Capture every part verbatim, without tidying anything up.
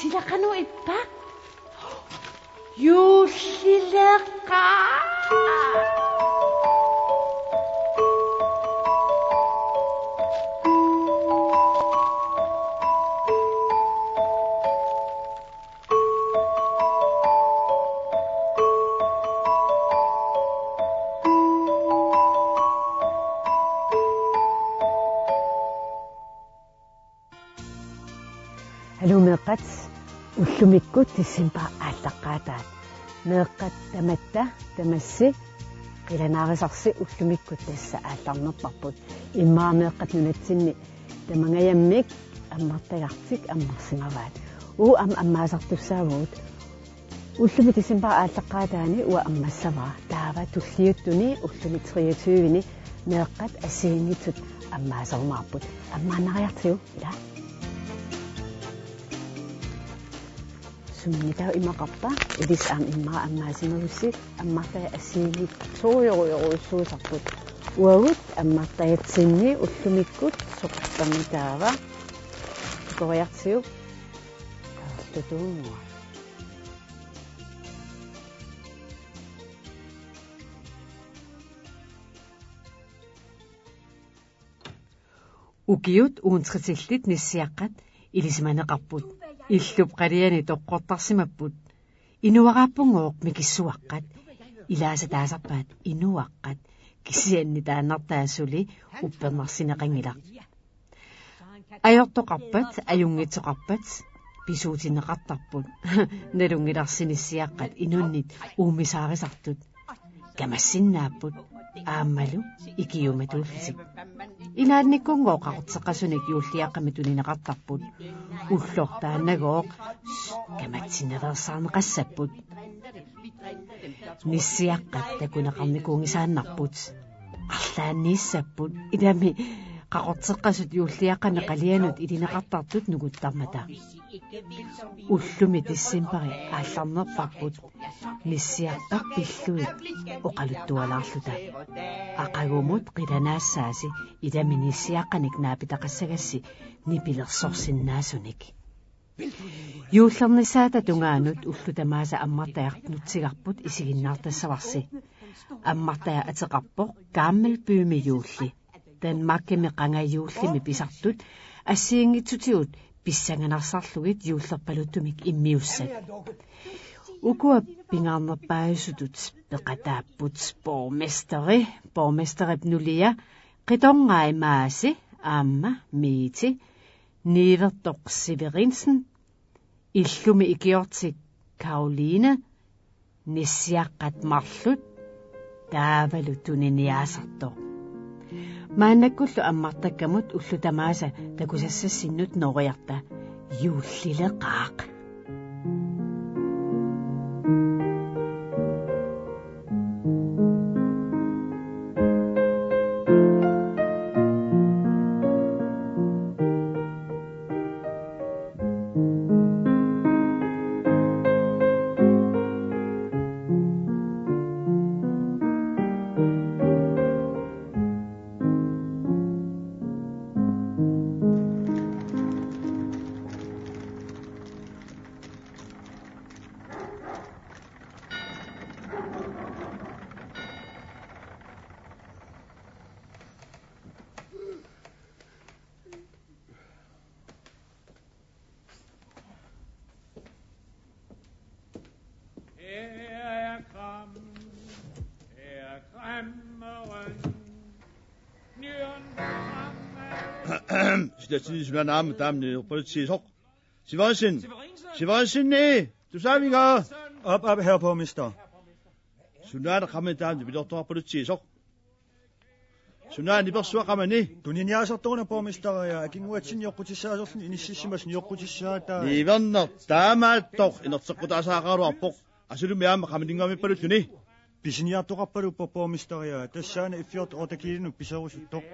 Ilaqanu ippa? Juullileqaaq. Haluu meeqqat, ullumikkut decembarip aallaqqaataat. Meeqqat tamatta tamassi qilanaarisarsi ullumikkut tassa aallarnerparput. Immaqa meeqqat nunatsinni tamangajammik ammartagartik ammarsimavaat. Uagut aamma ammaasartussaavugut. Ullumi decembarip aallaqqaataani uanga ammassavara. Taava tulliuttuni ulluni treogtyve-ni meeqqat assigiinngitsut ammaaserumaarput. Ammaannariartigu, ila. Summitaa imaqarpa, ilissi aamma immaqa ammaasimagussi ammartajat assigiinngitsorujorujorujussuusarput. Uagut ammartajatsinni ullumikkut soqutigimmata taava. Tukoriartigu. Taarlutuunnguaq. Ukiut uuntritillit nissiaqqat ilisimaneqarput. Illup qaliani toqqortarsimapput. Inuaraappunngooq mikissuaqqat. Ilaasa taasarpaat inuaqqat. Kisianni taannartaa suli uppernarsineqanngilaq. Ajortoqarpat, ajunngitsoqarpat, pisuutinneqartarput. Nalunngilarsi nissiaqqat inunnit uumisaarisartut. Kamassinnaapput, aammalu ikiuumatuullutik. Inaannikkunngooq qaqorteqqasunik juulliaqqamik tunineqartarput. Ulloq taannagooq, kamatsinnaveersaarneqassapput. Nissiaqqat takuneqarnikuunngisaannarput. Arlaanniissapput, ilami qaqorteqqasut juulliaqqami qalianut ilineqartartut nukuttarmata. Ullumi decembari aallarnerparput. Nissiaqqat pillugit oqaluttualaarluta. Aqagumut qilanaassaasi, ilami nissiaqqanik naapitaqassagassi nipilersorsinnaasunik. Juullernissaata tungaanut ullut tamaasa ammartajat nutsigarput isiginnaartassavarsi. Ammartajat ateqarpoq Gammelbymi juulli. Danmarkimi qanga juullimi pisartut assigiinngitsutigut pissanganarsaarlugit juullerpaluttumik immiussat. Ukua pingaarnerpaajusutut peqataapput borgmesteri, borgmesterip nulia, Qitorngai Maasi aamma Miiti, Niivertoq Severinsen, illumi ikiortik Karoline, nissiaqqat marluk, taavalu tuniniaasartoq. Maannakkullu ammartakkamut ullut tamaasa takusassassinnik nooriarta, juullileqaaq. Sila tinisuna naamma taamni oqqulitsiisoq. Severinsen. Severinsen, tusaaviga? Aap, aap, herre borgmester. Sunaana qamani taanna nipilertoqarpalutsiisoq? Sunaana nipersuaq qamani? Tuniniaasartoruna borgmesteria, akinnguatsinni nioqqutissaasorluni inississimasoq nioqqutissaata. Niiverneq taamaattoq inerteqqutaasaqaraluarpoq. Asulumi aamma qamaninnguamippalulluni. Pisiniartoqarpaluppoq borgmesteria, tassaana iffiortoq otte kiilunut piserusuttoq.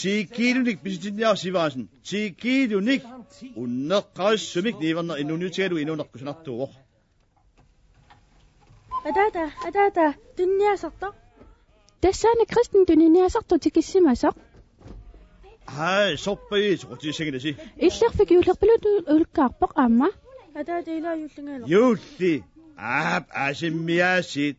Ti kiilunik pisitinniarsivaasinnaasoq. Ti kiilunik. Unneqqarissumik niiverneq inuuniutigalugu inuuneq kusanartuuvoq. Ataata, ataata, tuniniaasartoq. Tassaana Kristen tuniniaasartoq tikissimasoq. Haa, sorpaat soqutigissaginnasi. Illerfik juullerpiluunniit ulikkaarpoq aamma. Ataata ilaa juullingalu. Juulli. Aap, aasimmiaasiit.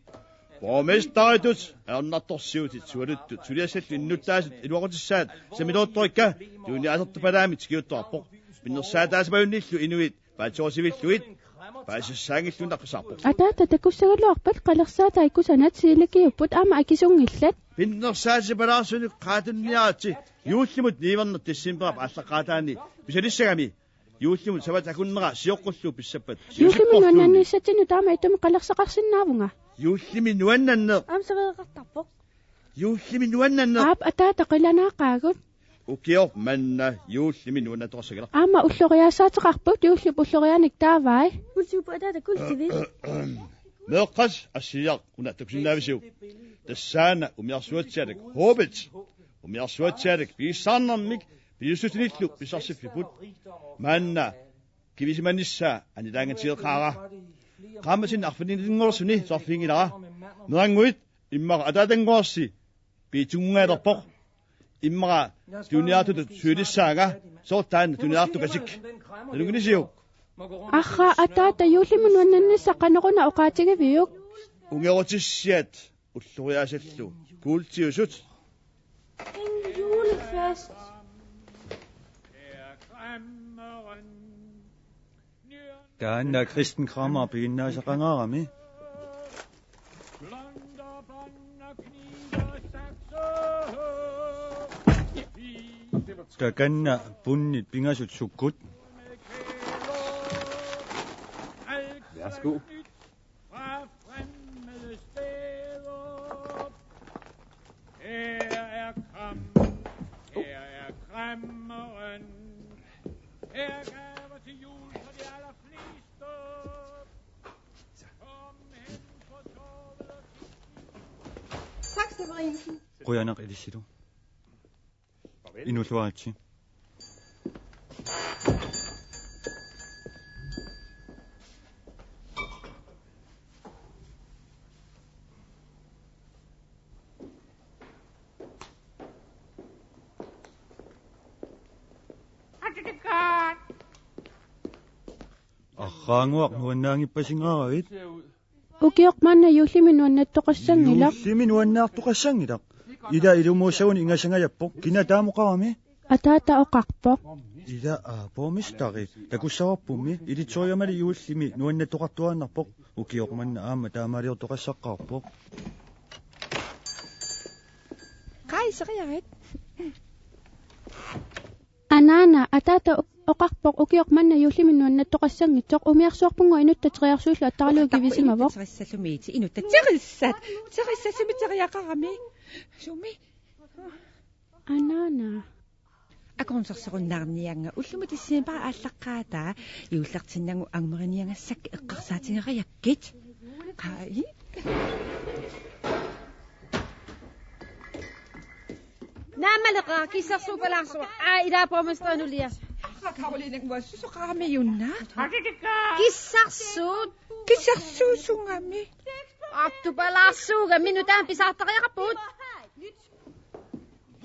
Borgmesteritut ajornartorsiutit sualuttut suliassallu innuttaasut iluaqutissaat sammiloortorikka, tuuniaasartupalaamik tikiuttoqarpoq. Pinnersaataasimajunnillu inuit paatsoorusivillugit paasisassaanngilluinnarpassaarpoq. Ataata takussagaluarpat qalersaataat kusanat siilikiupput aamma akisunngillat. Pinnersaatipalaarsunik qaatunniaritsi juullimut niuerneq decembarip aallaqqaataani pisalissagami. Juullimut savat akunnera sioqqullugu pissappat. Juullimut nuannannissatsinnut taama ittumik qalersaqarsinnaavunga. Juullimi nuannanneq. Aamma saveeqartarpoq. Juullimi nuannanneq. Aap ataata qilanaaqaagut. Ukioq manna juullimi nuannattoqassanngilaq. Aamma ulloriaasaateqarput juullip ulloriaanik taavai. Kultivit ataata kultivit. Meeqqat assiaq una takusinnaavisiuk. Tassaana umiarsuatsialak hobbit. Umiarsuatsialak pigissaarnermik pisussutinillu pissarsiffipput. Maanna kivisimanissaa anilaangatigeqaara. Qaammatini arfininngorluni saarfiginngilara. Meerannguit immaqa ataatanngorsi piitsunngualerpoq. Immaqa tuuniartutut suilissaanga soorlu taanna tuuniartukasik. Nalunngilarisiuk? Arraa ataata juullimut nuannannissaq qanoruna oqaatigiviuk? Ungerutissiat ulloriaasallu kuultiusut. En julefest. Taanna Kristen Kramer piginnaasaqangaarami. Takanna punnit pingasut sukkut. Værsgo. Her er Kram. Her er Krammeren. Her er gaver til jul for de allerfleste. Kom hen på torvet og kig. Tak, Severinsen. Qujanaq ilissilu. Inuusuaritsi. Arraannguaq nuannaanngippasinngaaravit? Ukioq manna juullimi nuannattoqassanngilaq. Juullimi nuannaartoqassanngilaq. Ila ilumuussaguni ingasangajappoq. Kina taama oqarami? Ataata oqarpoq. Ila aa, borgmesteri. Takussavarpummi. Ilitsoorigamali juullimi nuannattoqartuaannarpoq. Ukioq manna aamma taamaaliortoqassaqqaarpoq. Qaa iseriarit. Anaana, ataata oqarpoq ukioq manna juullimi nuannattoqassanngitsoq, umiarsuarpunngooq inuttat teriarsuillu attaralugu kivisimavoq. Teriarsuillu inuttat terissat. Terissat sumi teriaqarami? Sumi? Anaana. Akornusersorunnaarniannga ullumi decembarip aallaqqaataa juullertinnagu angumeriniagassakka eqqarsaatigereerakkit. Qaa. Naammalleqaaq, kissarsuaq palaarsuaq. Aa, ilaa borgmesteri nulia. Karoline, uassusoqarami junna. Kissarsuut. Kissarsuussugami. Artu palaarsuugami, nutaamik pisaartariaqarpugut.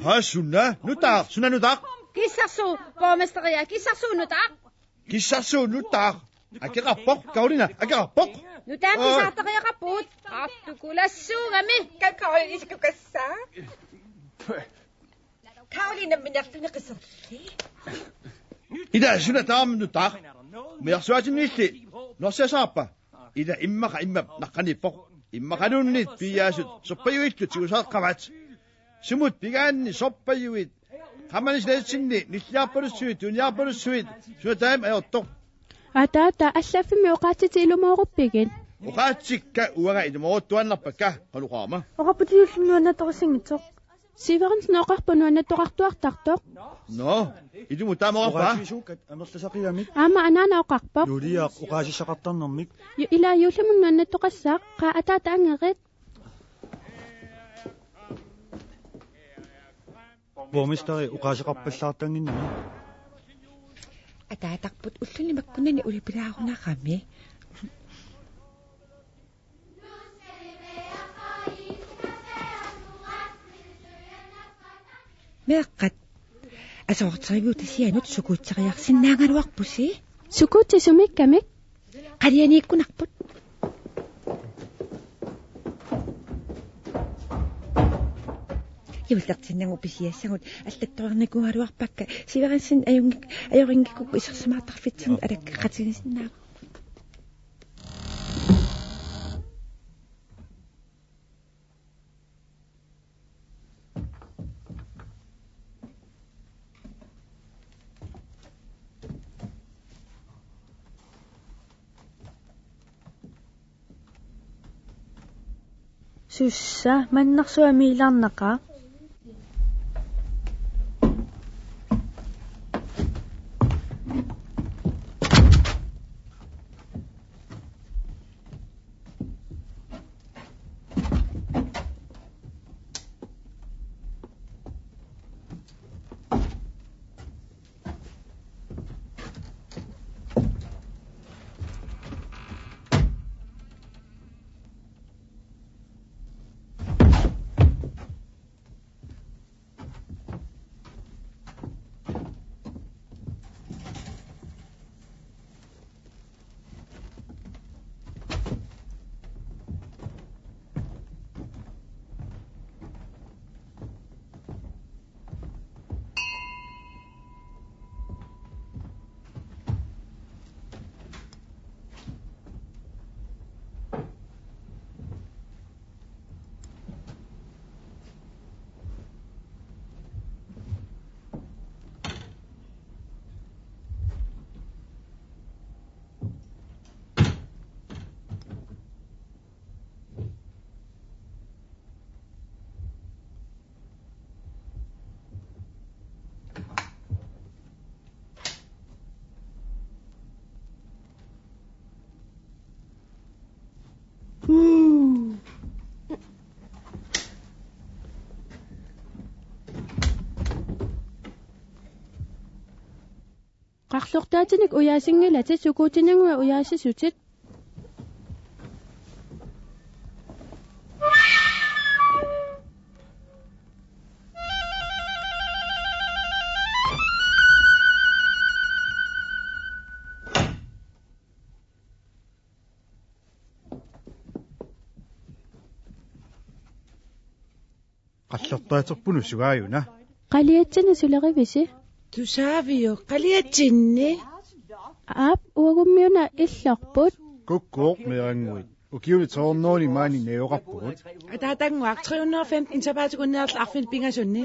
Haa, suna nutaaq, suna nutaaq. Kissarsuut, borgmesteria, kissarsuut nutaaq. Kissarsuut nutaaq. Akeqarpoq, Karolina, akeqarpoq. Nutaamik Oi. Pisaartariaqarpugut. Artukulassuugami. Ka-, Karolina, isikukassaa. Karolina minertuni qiserli. Ila suna taama nutaaq. Umiarsuaatinnilli. Nunarsiassaqarpa? Ila immaqa immap naqqaniippoq. Immaqaluunniit piiaasut sorpajuillu tigusaaqqavat. Sumut pigaanni sorpajuit. Qaammatit silasitsinni nilliarpalussuit, tuuniarpalussuit, suna taama ajortoq. Ataata, allaffimmi oqaatsitit ilumooruppigit? Oqaatsikka uanga ilumooruttuaannarpakka, qanoq oqarama? Oqarputit juullimi nuannattoqassanngitsoq. Severinsen oqarpoq nuannattoqartuartartoq. Nå, ilumut taama oqarpa? Oqaasisuukkat amerlasaqigamik. Aamma anaana oqarpoq. Juuliaq oqaasissaqartarnermik. Ju-, ilaa juullimut nuannattoqassaaq, qaa ataata angerit. Borgmesteri oqaaseqarpallaartannginnami. Ataatarput ulluni makkunani ulipilaarunarami. Meeqqat. Asoorterigut tasianut sukuutseriarsinnaagaluarpusi. Sukuutsit sumiikkamik? Qalianiikkunarput. Juullertinnagu pisiassagut allattoriarnikuugaluarpakka. Siveransin ajunngik-, ajorinngikkukkit isersimaartarfitsinut alakkeqatigisinnaavoq. Sussa, manna suamiilaarnaqaaq. Qarlortaatinik ujaasinngillat, sukuutsinnagu ujaasissutit. Qarlortaaterpunga sugaajuna. Qaliatsinni sulerivisi? Tusaaviuk? Qaliatsinni? Aap, uagummiuna illorput. Kukkuuq meerannguit. Ukiuni tre hundrede maani najugaqarpugut. Ataatannguaq tre hundrede og femten sapaatip-akunneranut arfineq-pingasunni.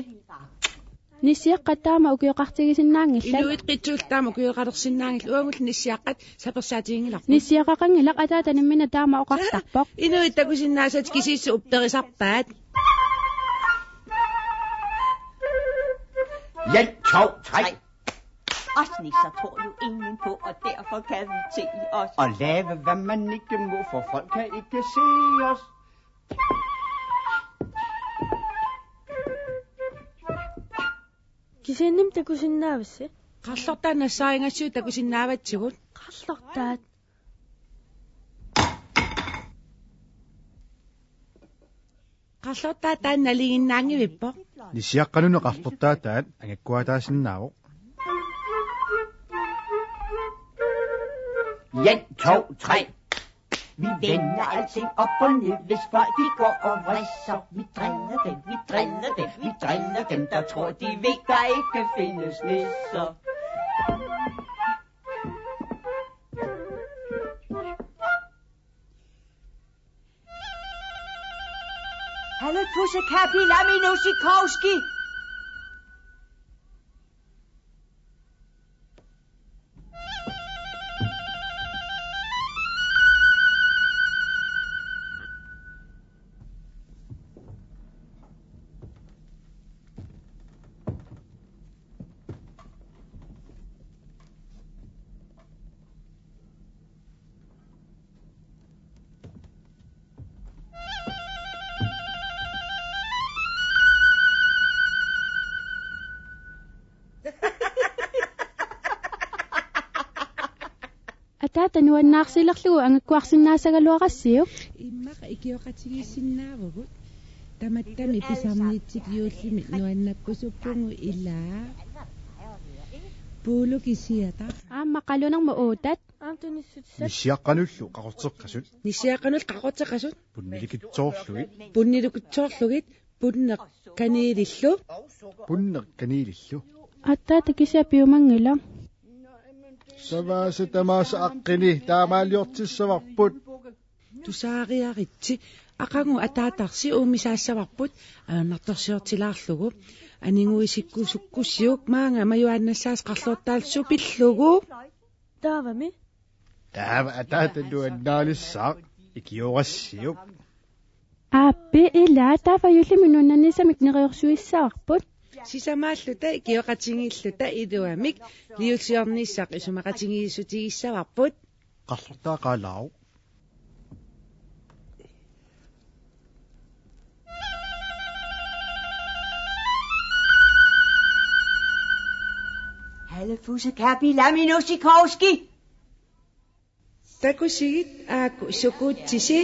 Nissiaqqat taama ukioqartigisinnaanngillat. Inuit qitsuullu taama ukioqalersinnaanngillat, uagullu nissiaqqat sapersaatiginngilarput. Nissiaqaqanngilaq, ataata nammineq taama oqartarpoq. Inuit takusinnaasatit kisiisa upperisarpaat. En, to, tre. Os nisser tror jo ingen på, og derfor kan vi tillade os at lave, hvad man ikke må, for folk kan ikke se os. Kisianni takusinnaavassi? Qarlortaat nassaarigassiuk takusinnaavatsigut. Qarlortaat. Qarlortaat taanna nalinginnaanngivippoq. Nissiaqqanuna qarlortaataat angakkuaataasinnaavoq. En, to, tre. Vi vender alting op og ned, hvis folk de går og vrisser. Vi driller dem, vi driller dem, vi driller dem, der tror, de ved, der ikke findes nisser. Hallo, Pusekapi Laminosikowski. Ataata nuannaarsilerlugu angakkuarsinnaasagaluarassiuk. Immaqa ikioqatigiissinnaavugut. Tamattami pisarnitsik juullimi nuannakkusuppugut ilaa. Puulu kisiata. Aamma qalunermut uutat. Aamma tunissutissat. Nissiaqqanullu qaqorteqqasut. Nissiaqqanullu qaqorteqqasut. Punnilikitsoorlugit. Punnilikitsoorlugit. Punneq kaniilillu. Punneq kaniilillu. Attaata kisiat piumanngilaq. Savaasa tamaasa aqqini taamaaliortissavarput. Tusaariaritsi, aqagu ataatarsi uumisaassavarput ajornartorsiortilaarlugu. Aniguisikkusukkussiuk maanga majuaannassaasi qarlortaallu pillugu. Taavami? Taava ataata nuannaalissaaq, ikiorassiuk. Aappi, ila taava juullimi nuannannissamik neriorsuissavarput. Sisamaalluta ikioqatigiilluta iluamik liullisiornissaq isumaqatigiissutigissavarput. Qarlortaaqaalaaruk. Hallefusse kapi laminosikowski. Takusigit, aaku sukuutsisi.